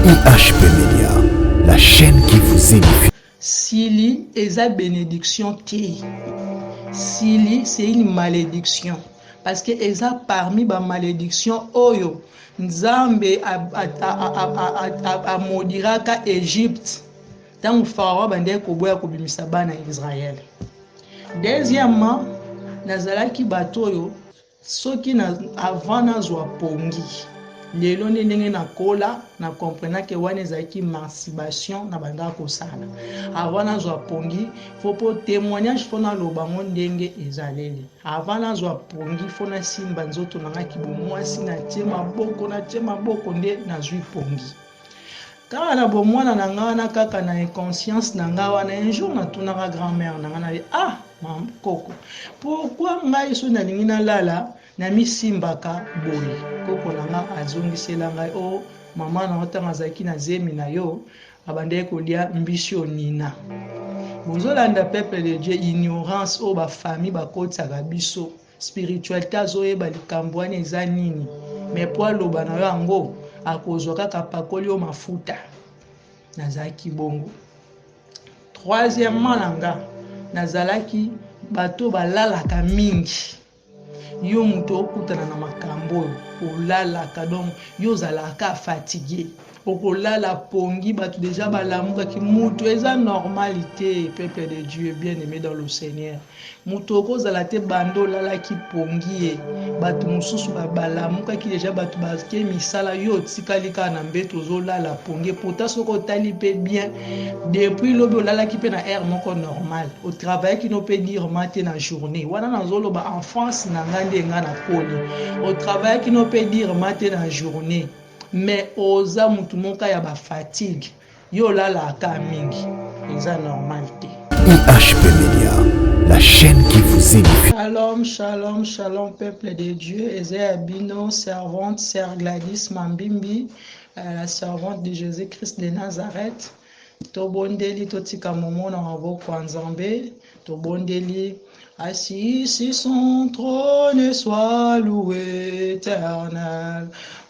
IHP Media, la chaîne qui vous édifie. Sili eza benediction te. Sili c'est une malédiction parce que eza parmi ba malédiction oyo Nzambe amodiraka Egypte ntango Pharaon abandaki koboya kobimisa bana ya Israël. Deuxièmement, nazalaki bato oyo Soki na avant nazwa pongi lelo nde ndenge nakola na comprena ke wana ezalaki masturbation na bandaka kosala avant nazwa pongi fo po témoignage fo naloba ngo ndenge ezaleli avant nazwa pongi fo nasimba nzoto na nga kibomwasi natie maboko natie maboko nde nazwi pongi. Kaka na bomwana na nga wana kaka na inconscience na nga wana un jour natunaka grand mère na nga na ye ah mam koko pourquoi ngai soki nalingi nalala namisimbaka boye koko na nga azongisela ngai o oh, mama na yo ntango azalaki na zemi na yo abandaki kolia mbisi onina bozolanda peuple de Dieu ignorance oyo bafamille bakotisaka biso Spiritualite azoyeba likambo wana eza nini mais po aloba na yo yango akozwa kaka apakoli yo mafuta. Nazalaki bongo. Troisièmement na nga nazalaki bato balalaka mingi. Yo moto okutana na makambo oyo olalaka donc yo ozalaka fatigue okolala pongi bato deja balamukaki mutu eza normal te peuple de Dieu bien aimé dans le Seigneur Moto okozala te banda olalaki pongi ye bato mosusu balamukaki deja bato bake misala yo otikali kaka na mbeto ozolala pongi pourtant soki otali mpe bien depuis lobi olalaki mpe na heure moko normal otravaillaki no mpe durement te na journée wana nazoloba enfance na ngai nde ngai nakoli otravaillaki no mpe durement te na journée mais oza motu moko ya bafatigue Yo olalaka mingi eza normal te. IHP Media, la chaîne qui vous édifie. Shalom, shalom, shalom, peuple de Dieu. Eza ya bino, servante, sœur Gladys Mambimbi, euh, la servante de Jésus-Christ de Nazareth. Tobondeli totika momo na maboko ya Nzambe. Tobondeli assis sur son trône soit loué éternel.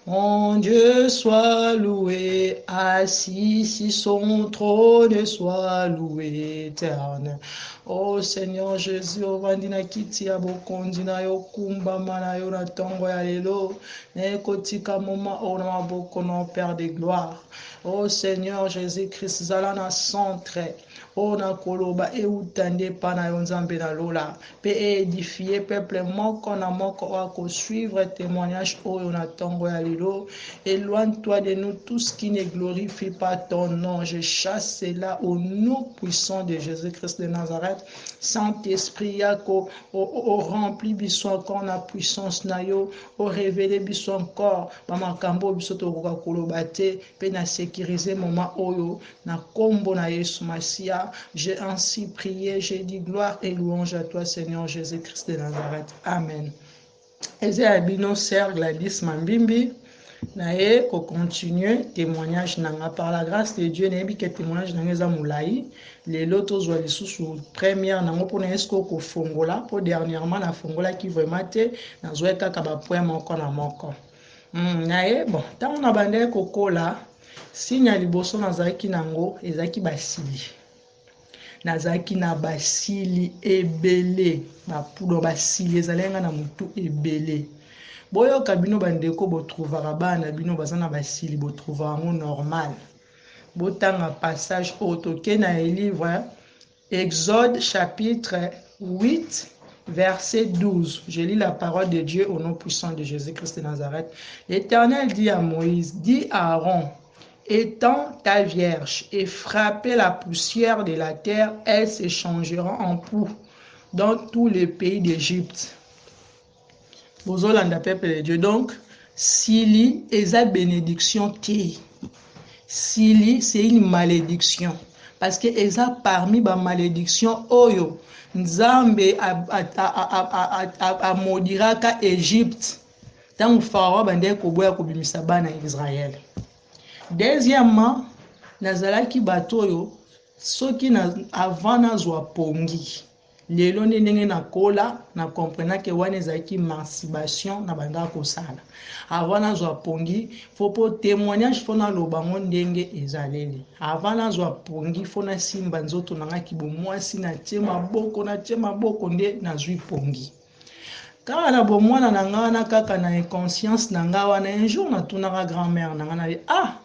Mon Dieu soit loué, assis sur son trône soit loué éternel. Oh Seigneur Jésus, ovandi na kiti ya bokonzi na yo, kumbama na yo na ntongo ya lelo, naye kotika moma oyo na maboko na Père de gloire. Oh Seigneur Jésus-Christ, zala na centre Oyo nakoloba ewuta nde epa na yo Nzambe na lola, pe e edifier peuple moko na moko oyo ako suivre temoignage oyo na tongo ya lelo. Eloigne toi de nous tout ce qui ne glorifie pas ton nom. Je chasse cela au nom puissant de Jesus Christ de Nazareth. Saint Esprit yako o, o, o rempli biso encore na puissance na yo, o reveler biso encore ba makambo oyo biso tokoka koloba te, pe na sécuriser moment oyo Na kombo na Yesu Masiya, j'ai ainsi prié, j'ai dit gloire et louange à toi Seigneur Jésus-Christ de Nazareth. Amen. Eza ya bino sœur Gladys Mambimbi naye ko continuer témoignage na nga par la grâce de Dieu nayebi ke témoignage na nga eza molai lelo tozwa lisusu première nango mpona ye sikoyo kofongola mpo dernièrement nafongolaki vraiment te nazwaki kaka bapoint moko na moko naye bon ntango nabandaki kokola Signe ya liboso nazalaki na yango ezalaki basili. Nazalaki na basili ebele, ba poudre basili ezalaki nga na mutu ebele. Boyoka bino bandeko botrouvaka bana na bino baza na basili botrouvaka yango normal. Botanga passage oyo toke na livre Exode chapitre 8 verset 12. Je lis la parole de Dieu au nom puissant de Jésus-Christ de Nazareth. L'Éternel dit à Moïse, dis à Aaron, étends ta vierge et frappez la poussière de la terre, elle se changera en poux dans tous les pays d'Égypte. Bozolanda peuple de Dieu. Donc, sili eza bénédiction te. Sili c'est une malédiction parce que eza parmi ba malédiction oyo Nzambe amodiraka Egypte ntango Pharaon abandaki koboya kobimisa bana ya Israël. Deuxièmement, nazalaki bato oyo soki na, avant nazwa pongi. Lelo nde ndenge na kola na comprena ke wana ezalaki masturbation na bandaka kosala avant nazwa pongi. Faut po témoignage, faut naloba ngo ndenge ezaleli. Avant nazwa pongi, faut nasimba nzoto na nga kibomwasi, natie maboko, natie maboko nde nazwi pongi. Kaka na bomwana na nga wana, kaka na inconscience na nga wana, un jour natunaka grand-mère na nga na ye: "Ah,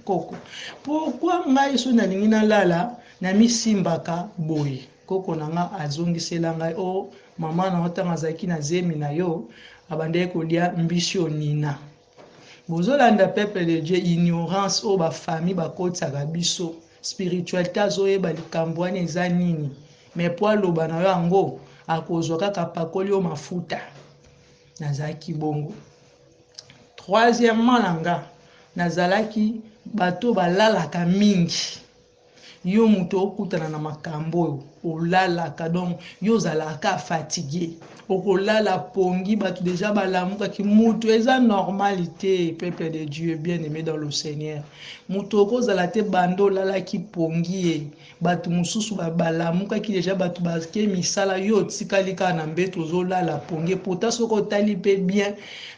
koko, pourquoi ngai so nalingi nalala namisimbaka boye?" Koko na nga azongisela ngai: "O oh, mama na yo, ntango azalaki na zemi na yo, abandaki kolia mbisi onina." Bozolanda, peuple de Dieu, ignorance oyo bafamille bakotisaka biso. Spiritualité azoyeba likambo wana eza nini, mais po aloba na yo yango, akozwa kaka pakoli yo mafuta. Nazalaki bongo. Troisièmement na nga, nazalaki bato balalaka mingi. Yo moto okutana na makambo oyo olalaka, donc yo ozalaka fatigué, okolala pongi, bato déjà balamukaki. Mutu eza normal te, peuple de Dieu bien aimé dans le Seigneur. Moto okozala te, banda olalaki pongi ye, bato mosusu balamukaki déjà, bato bake misala, yo otikali kaka na mbeto, ozolala pongi. Pourtant soki otali mpe bien,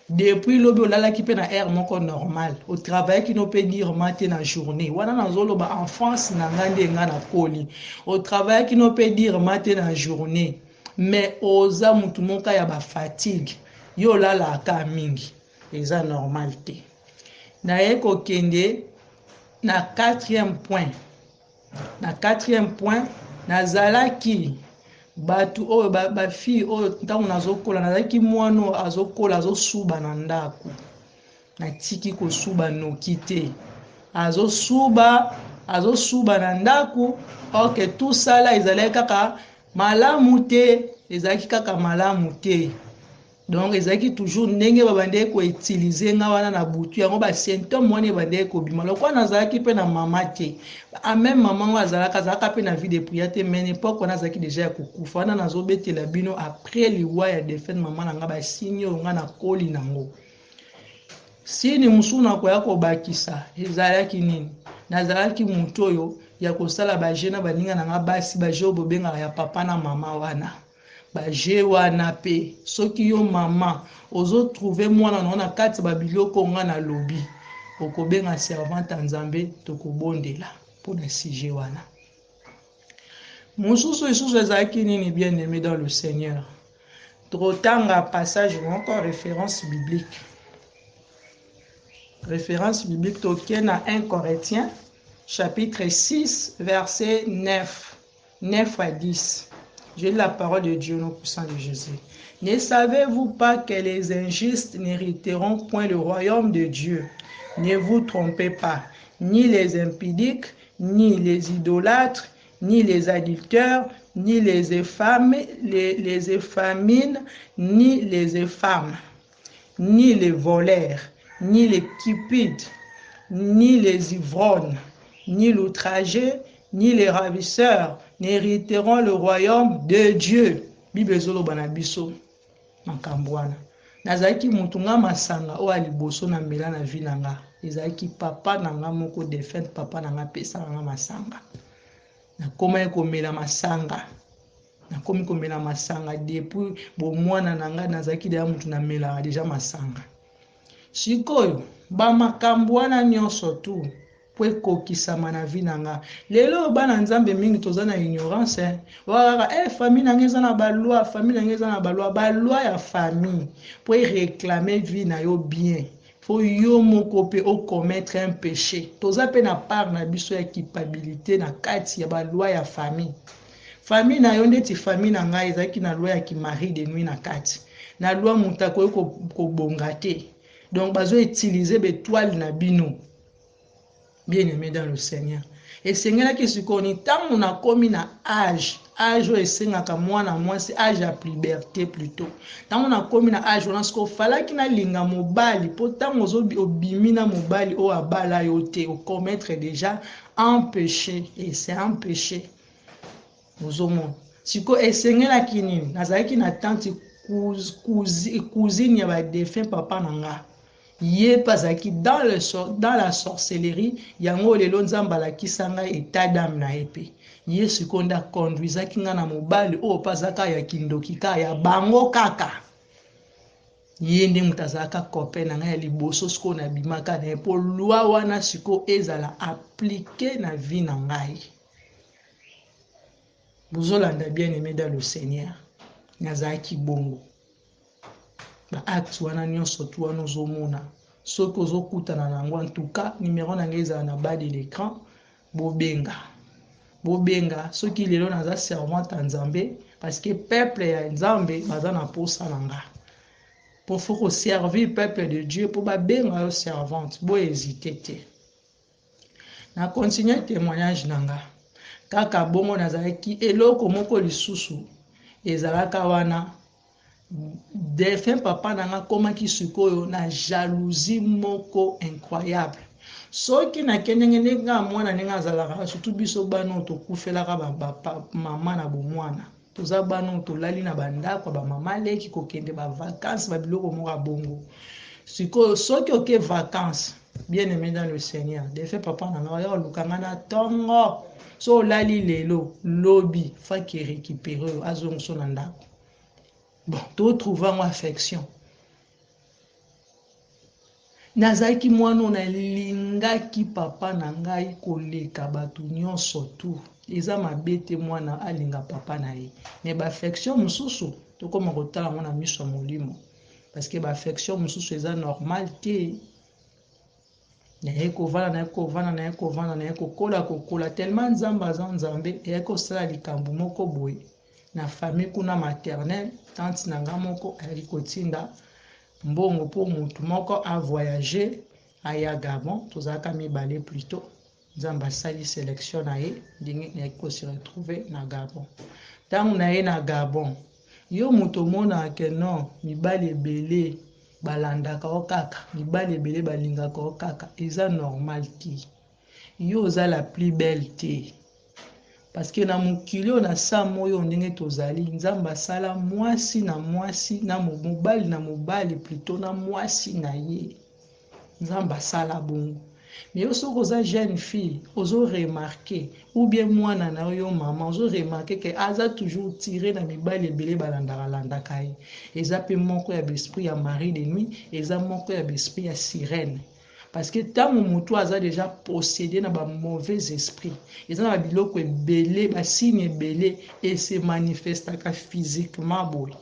depuis lobi olalaki mpe na heure moko normal, otravaillaki no mpe durement te na journée wana. Nazoloba enfance na ngai nde ngai nakoli. Otravaillaki no mpe durement te na journée, mais oza mutu moko ya bafatigue, yo olalaka mingi, eza normal te. Naye kokende na quatrième point. Na quatrième point, nazalaki bato oyo bafille oyo ntango nazokola, nazalaki mwana oyo azokola, azosuba na ndako, natiki kosuba noki te, azosuba, azosuba na ndako. Ok, tosala ezalaki kaka malamu te, ezalaki kaka malamu te. Donc ezalaki toujours ndenge babandaki koutiliser nga wana na butu yango, basymptôme wana ebandaki kobima. Lokola nazalaki mpe na mama te, même mama ngo azalaka mpe na vie de prière te, mais époque wana azalaki déjà ya kokufa. Wana nazobetela bino après liwa ya défunte mama na nga, basigne oyo nga nakoli nango. Signe mosusu nakoya kobakisa ezalaki nini? Nazalaki motu oyo ya kosala bajeux na baninga na nga basi, bajeux oyo bobengaka ya papa na mama wana. Bajeux wana mpe, soki yo mama ozotrouver mwana na yo na kati ya babiloko nga nalobi, okobenga servante ya Nzambe, tokobondela mpona sujet wana. Mosusu lisusu ezalaki nini, bien aimé dans le Seigneur? Tokotanga passage moko, référence biblique. Référence biblique, tokei na 1 Corinthiens chapitre 6, verset 9, 9 à 10. Je lis la parole de Dieu au nom puissant de Jésus. Ne savez-vous pas que les injustes n'hériteront point le royaume de Dieu? Ne vous trompez pas, ni les impudiques, ni les idolâtres, ni les adultères, ni les efféminés, ni les infâmes, ni les voleurs, ni les cupides, ni les ivrognes, ni l'outragé, ni les ravisseurs n'hériteront le royaume de Dieu. Bible ezoloba na biso makambo wana. Nazalaki motu nga masanga oyo ya liboso na mela na vie na nga ezalaki papa na nga moko défunt. Papa na nga apesaka nga masanga, nakomaki komela masanga, nakomi komela masanga depuis bomwana na ngai. Nazalaki déjà motu namelaka déjà masanga. Sikoyo bamakambo wana nyonso tu po ekokisama na vie na nga lelo. Bana Nzambe mingi toza na ignorance kaka. Famille na nga eza na baloi, famille na nga eza na baloi. Baloi ya famille, po eréclame vie na yo bien, faut yo moko mpe ocommettre un péché. Toza mpe na part na biso ya culpabilité na kati ya baloi ya famille. Famille na yo, ndeti famille na ngai ezalaki na loi ya kimari de nuit na kati na loi, moto akoki kobonga te. Donc bazoutiliser baétoile na bino. Bien aimé dans le Seigneur, esengelaki sikoyo ni ntango nakomi na âge oyo esengaka mwana mwasi, âge ya puberté plutôt, ntango nakomi na âge wana sikoyo, falaki nalinga mobali, mpo ntango obimi na mobali oyo abala yo te, ocommettre déjà un péché, et c'est un péché. Ozomona sikoyo esengelaki nini? Nazalaki na tante, cousine ya badéfunt papa na nga. Ye mpe azalaki dans, le, dans la sorcellerie. Yango lelo Nzambe alakisa ngai état d'âme na ye mpe. Ye sikoyo nde aconduisaki ngai na mobali oyo mpe aza kaka ya kindoki, kaka ya bango kaka. Ye nde moto azalaka copain na ngai ya liboso. Sikoyo nabimaka na ye mpo loi wana sikoyo ezala appliqué na vie na ngai. Bozolanda, bien aimé dans le Seigneur? Nazalaki bongo. Baacte wana nyonso tu wana ozomona, soki ozokutana na yango, en tout cas numéro na ngai ezala na bas de l'écran. Bobenga, bobenga. Soki lelo naza servante ya Nzambe, parce que peuple ya Nzambe baza na posa na nga, po faut koservir peuple de Dieu mpo babenga yo servante. Bohésite te. Na continue témoignage na nga kaka bongo. Nazalaki eloko moko lisusu ezalaka wana. Défunt papa na nga akomaki sikoyo na jalousie moko incroyable. Soki nakendenge ndenge nga mwana, ndenge azalaka, surtout biso bana oyo tokufelaka mama na bomwana, toza bana oyo tolali na bandako ya bamama leki, kokende bavacance, babiloko moko ya bongo. Sikoyo soki oke vacance, bien aimé dans le Seigneur, défunt papa na nga oya oluka nga na ntongo. So olali lelo, lobi faki récupéré oyo azongiso na ndako. Bon, totrouve yango affection. Nazalaki mwana oyo nalingaki papa na ngai koleka bato nyonso tu. Eza mabe te mwana alinga papa na ye, mais baaffection mosusu tokóma kotala yango na miso ya molimo, parce que baaffection mosusu eza normal te. Naye kovanda, naye kovanda, naye kovanda, naye kokola, kokola, tellement Nzambe aza Nzambe. Eyaki kosala likambo moko boye na famille kuna maternelle. Tante na nga moko ayaki kotinda mbongo mpo motu moko avoyage aya Gabon. Tozalaka mibale plutôt. Nzambe asali sélection na ye ndenge nayaki kose retrouver na Gabon. Ntango na ye na Gabon, yo moto omonaka ke non, mibali ebele balandaka yo kaka, mibali ebele balingaka yo kaka, eza normal te. Yo oza la plus belle te, parce que na mokili oyo, na sam oyo ndenge tozali, Nzambe asala mwasi na mwasi na mobali na mobali plutôt na mwasi na ye. Nzambe asala bongo. Mais yo soki oza jeune fille, ozo remarquer, ou bien mwana na yo, yo mama ozo remarquer ke aza toujours tiré na mibali ebele balandaka landaka ye, eza mpe moko ya baesprit ya mari de nuit, eza moko ya baesprit ya sirène, parce que ntango motu aza déjà possédé na bamauvais esprit, eza na babiloko ebele, basigne ebele ese manifestaka physiquement boye.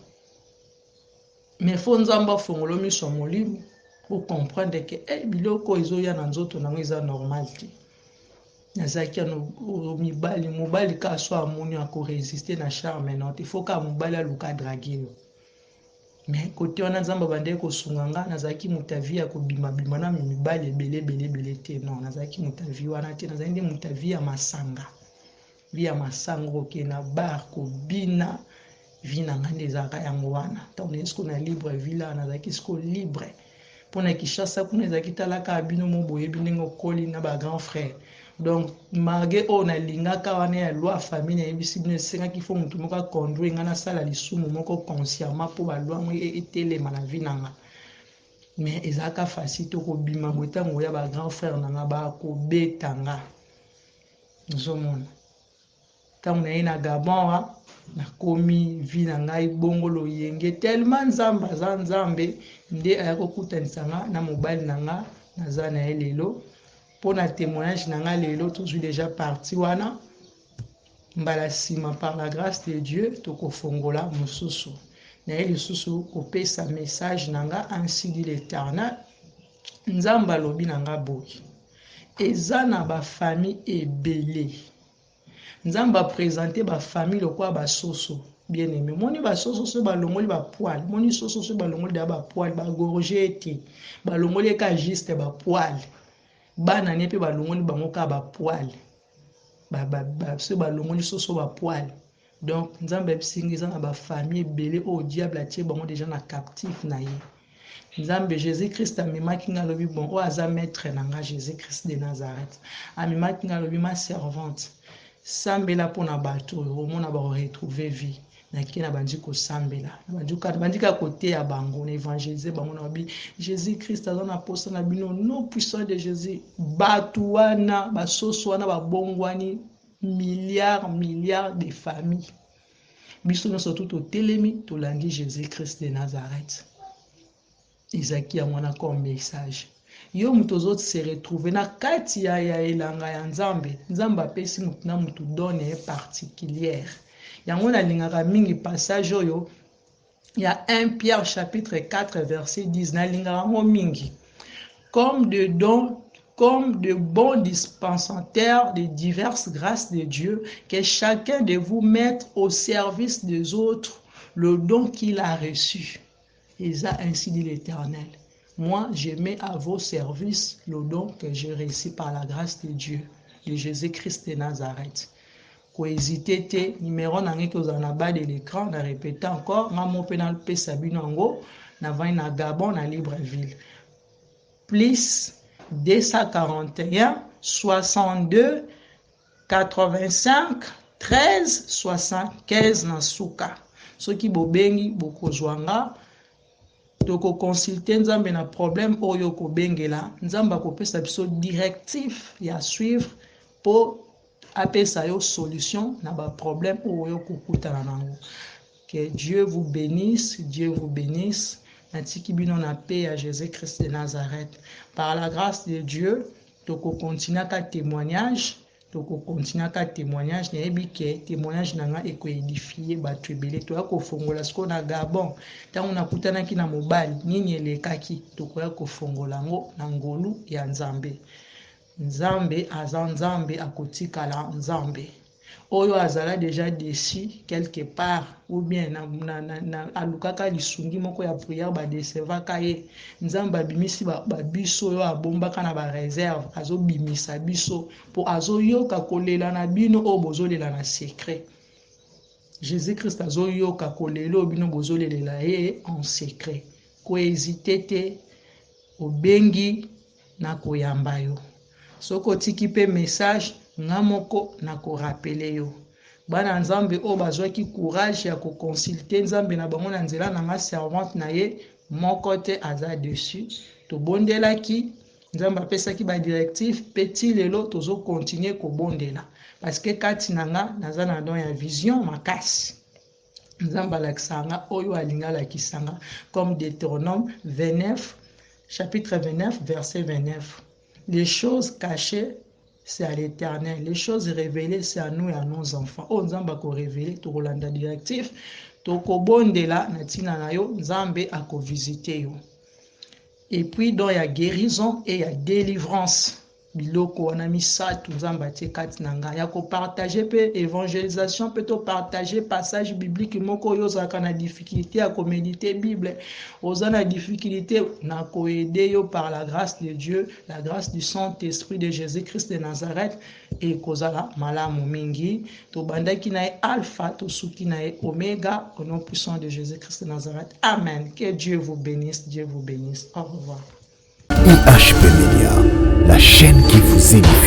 Mais faut Nzambe afongola miso ya molimo, ocomprendre ke biloko oyo ezoya na nzoto nango eza normal te. Nazalaki yano mibali, mobali kaka so amoni, akoresiste na charme no te. Faut kaka mobali aluka draguer yo. Mais kote wana Nzambe abandaki kosunga nga. Nazalaki moto ya vie ya kobimabima na mibali ebele ebele ebele te, non. Nazalaki moto ya vie wana te. Nazalaki nde moto ya vie ya masanga, vie ya masanga, kokende na bar, kobina. Vie na ngai nde ezalaka yango wana. Ntango naye sikoyo na Libreville awa, nazalaki sikoyo libre mpona Kinshasa kuna ezalaki talaka bino mo boyebi ndenge okoli na bagrand frère. Donc malgré oyo nalingaka wana ya loi famille, nayebisi bino, esengaki faut motu moko aconduire ngai nasala lisumu moko consciemment mpo baloi yango etelema na vie na nga. Mais ezalaka facile to kobima boye. Ntango oya, bagrand frère na nga bakobeta nga. Ozomona, ntango naye na Gabon wa, nakomi vie na ngai bongo loyenge, tellement Nzambe aza Nzambe nde aya kokutanisa nga na mobali na nga naza na ye lelo. Mpo na témoignage na nga lelo, tozwi déjà parti wana. Mbala nsima, par la grâce de Dieu, tokofongola mosusu. Naye lisusu kopesa message na nga. Ainsi dit l'Éternel, Nzambe alobi na nga boye: eza na bafamille ebele. Nzambe aprésente bafamille lokola basoso. Bien aimé, moni basoso soki balongoli bapoils, moni soso soki balongoli da bapoils, bagorge ete balongoli eka juste bapoils, bana ne mpe balongoli bango kaka bapoils. Soki balongoli soso bapoils, donc Nzambe ayebisinga eza na bafamille ebele oyo diable atie bango déjà na captif na ye. Nzambe Jésus Christ amemaki nga, alobi bon, oyo aza maître na nga, Jésus Christ de Nazareth, amemaki nga, alobi: "Ma servante, sambela mpona bato oyo, omona bakoretrouve vie." Nake, nabandi kosambela, nabandi kaka koteya bango, na évangélise bango. Na babi Jésus Christ aza na posa na bino, nom puissant de Jésus. Bato wana, basoso wana babongwani milliard milliard de famille. Biso nyonso tu totelemi, tolandi Jésus Christ de Nazareth. Ezalaki yango wana comme message. Yo moto ozose retrouve na kati ya elanga ya Nzambe, Nzambe apesi motu na motu don ye particulière. Yango nalingaka mingi passage oyo ya 1 Pierre chapitre 4 verset 10. Nalingaka yango mingi: comme de dons, comme de bons dispensataires de diverses grâces de Dieu, que chacun de vous mette au service des autres le don qu'il a reçu. Et ça, ainsi dit l'Éternel. Moi, je mets à vos services le don que j'ai reçu par la grâce de Dieu, de Jésus-Christ de Nazareth. Kohésite te, numéro na ngai kozala na bas de l'écran. Na répéte encore, nga mo mpe napesa bino yango. Navandi na Gabon, na Libreville, +241 62 85 13 75 na suka. Soki bobengi, bokozwa nga, tokoconsulte Nzambe na problème oyo kobengela. Nzambe akopesa biso directive ya suivre mpo apesa yo solution na baproblème oyo kokutana nango. Que Dieu vous bénisse, Dieu vous bénisse. Natiki bino na paix ya Jésus Christ de Nazareth. Par la grâce de Dieu, tokokontinuaka témoignage, tokokontinuaka témoignage. Nayebi ke témoignage na nga ekoédifie bato ebele. Toya kofongola sikoyo na Gabon, ntango nakutanaki na mobali, nini elekaki. Tokoya kofongola yango na ngolu ya Nzambe. Nzambe aza Nzambe, akotikala Nzambe. Oyo azala déjà déçu quelque part ou bien na alukaka lisungi moko ya prière, badécevaka ye, Nzambe abimisi babiso oyo abombaka na baréserve. Azobimisa biso mpo azoyoka kolela na bino oyo bozolela na secret. Jésus Christ azoyoka kolela oyo bino bozolelela ye en secret. Kohésite te, obengi na koyamba yo. Soki otiki mpe message, nga moko nakorappeler yo. Bana Nzambe oyo bazwaki courage ya koconsulte Nzambe na bango na nzela na nga, servante na ye, moko te aza déçu. Tobondelaki, Nzambe apesaki badirective, mpe ti lelo tozokontinue kobondela, parce que kati na nga naza na don ya vision makasi. Nzambe alakisaka nga oyo alingi alakisa nga, comme Deutéronome 29, chapitre 29 verset 29: les choses cachées, c'est à l'Éternel, les choses révélées, c'est à nous et à nos enfants. Oyo Nzambe akorévéler, tokolanda directive, tokobondela na ntina na yo, Nzambe akovisite yo. Et puis don ya guérison et ya délivrance, biloko wana misato Nzambe atie kati na ngai ya kopartage mpe évangélisation, mpe topartage passage biblique moko. Oyo ozalaka na difficulté ya komédite Bible, oza na difficulté, na koaider yo par la grâce de Dieu, la grâce du Saint-Esprit de Jésus-Christ de Nazareth. Ekozala malamu mingi. Tobandaki na ye Alpha, tosuki na ye Omega, au nom puissant de Jésus-Christ de Nazareth, amen. Que Dieu vous bénisse, Dieu vous bénisse, au revoir. IHP Media, la chaîne qui vous édifie.